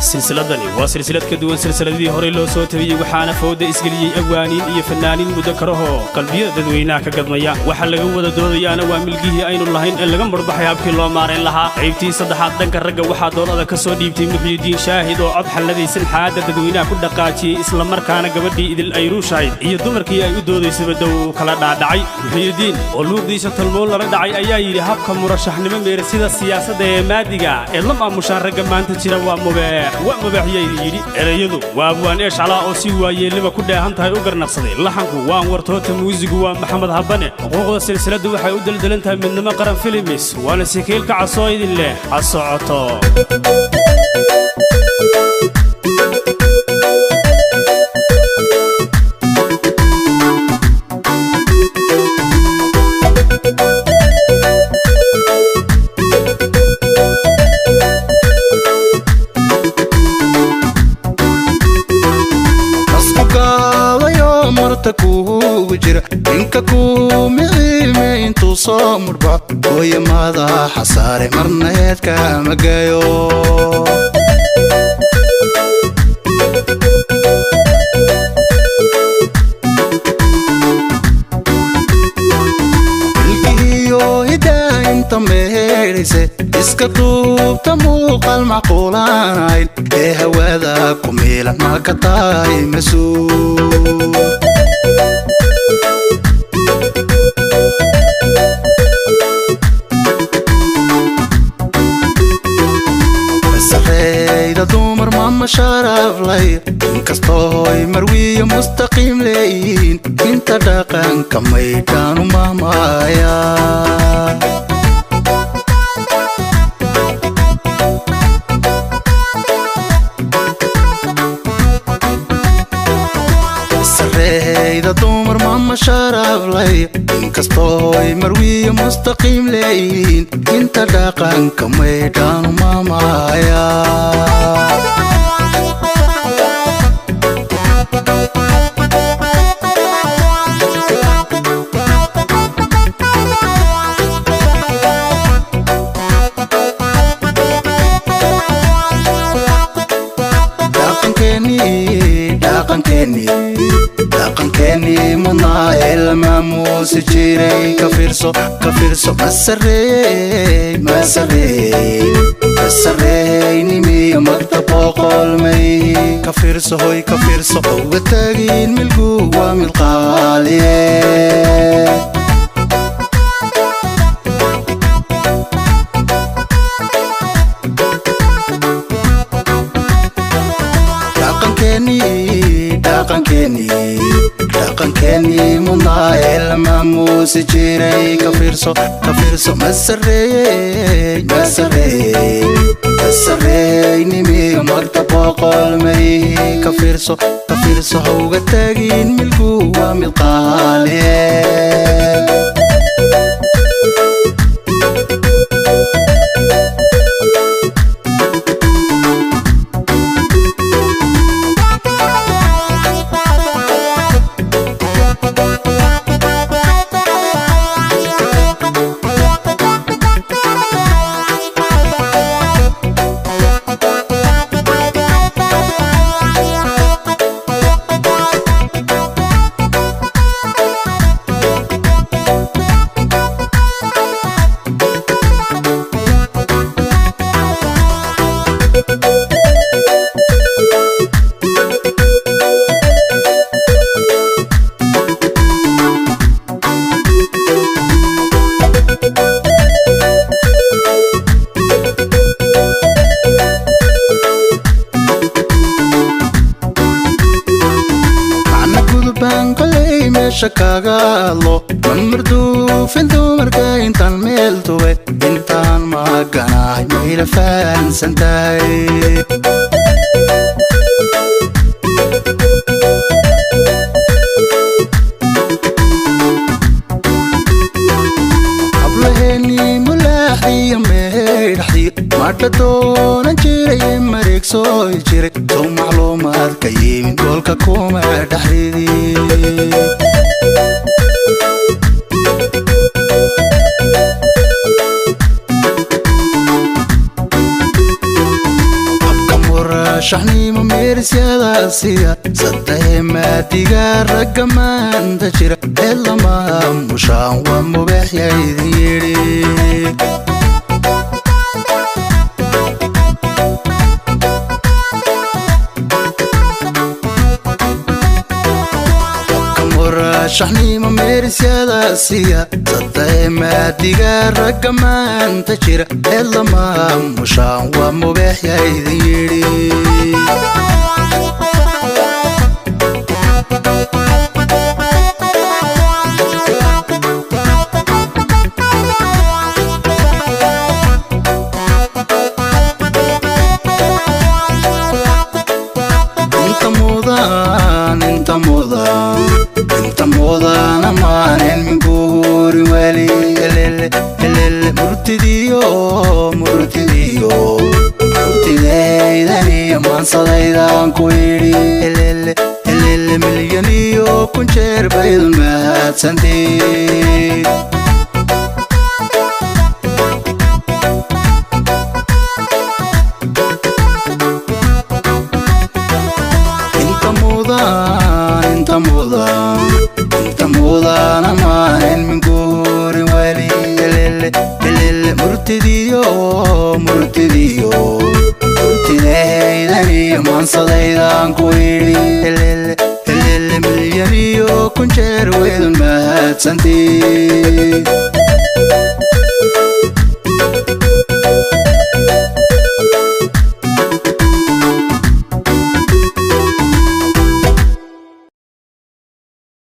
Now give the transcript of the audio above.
Silsiladani waa silsilad ka duwan silsiladii horey loo soo tabiyey, waxaana fooda isgeliyey agwaaniin iyo fannaaniin muddo karaho qalbiyada dadweynaha ka gadmaya. Waxaa laga wada doodayaana waa milgihii aynu lahayn ee laga murbaxay habkii loo maarayn lahaa. Qaybtii saddexaad dhanka ragga waxaa doodada ka soo dhiibtay Muxyidiin Shaahid oo cod xalladaysan xaadda dadweynaha ku dhaqaajiyey, islamarkaana gabadhii Idil Ayruushahayd iyo dumarkii ay u doodaysaba dow kala dhaadhacay. Muxyidiin oo luuqdiisa tolmoon lala dhacay ayaa yidhi: habka murashaxnimo meersida siyaasadda ee maadiga eed la maamushaan ragga maanta jira waa mubeex, waa mubaaxyaydi yidhi. Erayadu waa abwaan Eeshcalaa oo si waayeelnima ku dheehan tahay u garnaqsaday. Laxanku waan Wartoota, muusigu waa Maxamed Habane. Xuquuqda silsiladdu waxay u deldelan tahay Midnimo Qaran Filimis, waana Sikiilka Casoo idin leh ha socoto. Nasku gaadayo marta kuugu jira ninka kuu miciime intuu soo mudhbaco hooye madaxa saare marnaheedka magayo. Milkiiyo hidaa inta meedhayse iska duubta muuqaal macquulaanayn ee hawada ku miilan ma ka tahay mas-uul? Sareyda dumar mama sharaflay, inkastooy marwiyo mustaqiim leeyihiin, inta dhaqanka maydhaanu mahmaya. Sareyda dumar mama sharaflay, inkastooy marwiyo mustaqiim leeyihiin, inta dhaqanka maydhaanu mahmaya. Dhaqankeennii mudnaa ee la maamuusi jiray, ka fiirso, ka fiirso, ma sarreeyey, ma sarreeyey, ma sarreeynimiyo magta boqolmay. Ka fiirso hoy, ka fiirso, uga tagin milku waa mid qaaliye. Dhaqankeennii mudnaa ee la maamuusi jiray, ka fiirso, ka fiirso, ma sarreeyey, ma sarreeyey, ma sarreeynimiyo magta boqolmay. Ka fiirso, ka fiirso, hauga tagin milku waa mid qaaliye. Macna gudubaan koley meesha kaga hadlo, ma marduufin dumarka intaan meel tubay, intaan maganahay mayla fahansan tahay? Hablaheennii mulaaxiyo meydhaxdiyo madha doonan jiray, mareegsooy jiray, sow macluumaad ka yimid goolka kuma dhexridii. Habka Murashaxnimo meerisyadaasiya saddexe maadiga ragga maanta jira ee lama mushaan waa mubeexya idin yidhi. Murashaxnimo meerisyadaasiya saddexe maadiga ragga maanta jira ee lama mushaan waa mubeexya idin yidhi. Inta mudan, inta mudan, inta mudan amaanen minguuri weli elele elele murtidiyo murtidiyo murtidaydaniyo maansadaydan ku yidhi elele elele milyan iyo kun jeer baydun mahadsantiin. Inta mudan, inta mudan, inta mudan amaanen minguuri weli elele elele murtidiyo murtidiyo murtidaydaniyo maansadaydan ku yidhi elele elele milyan iyo kun jeer weydun mahadsantiin.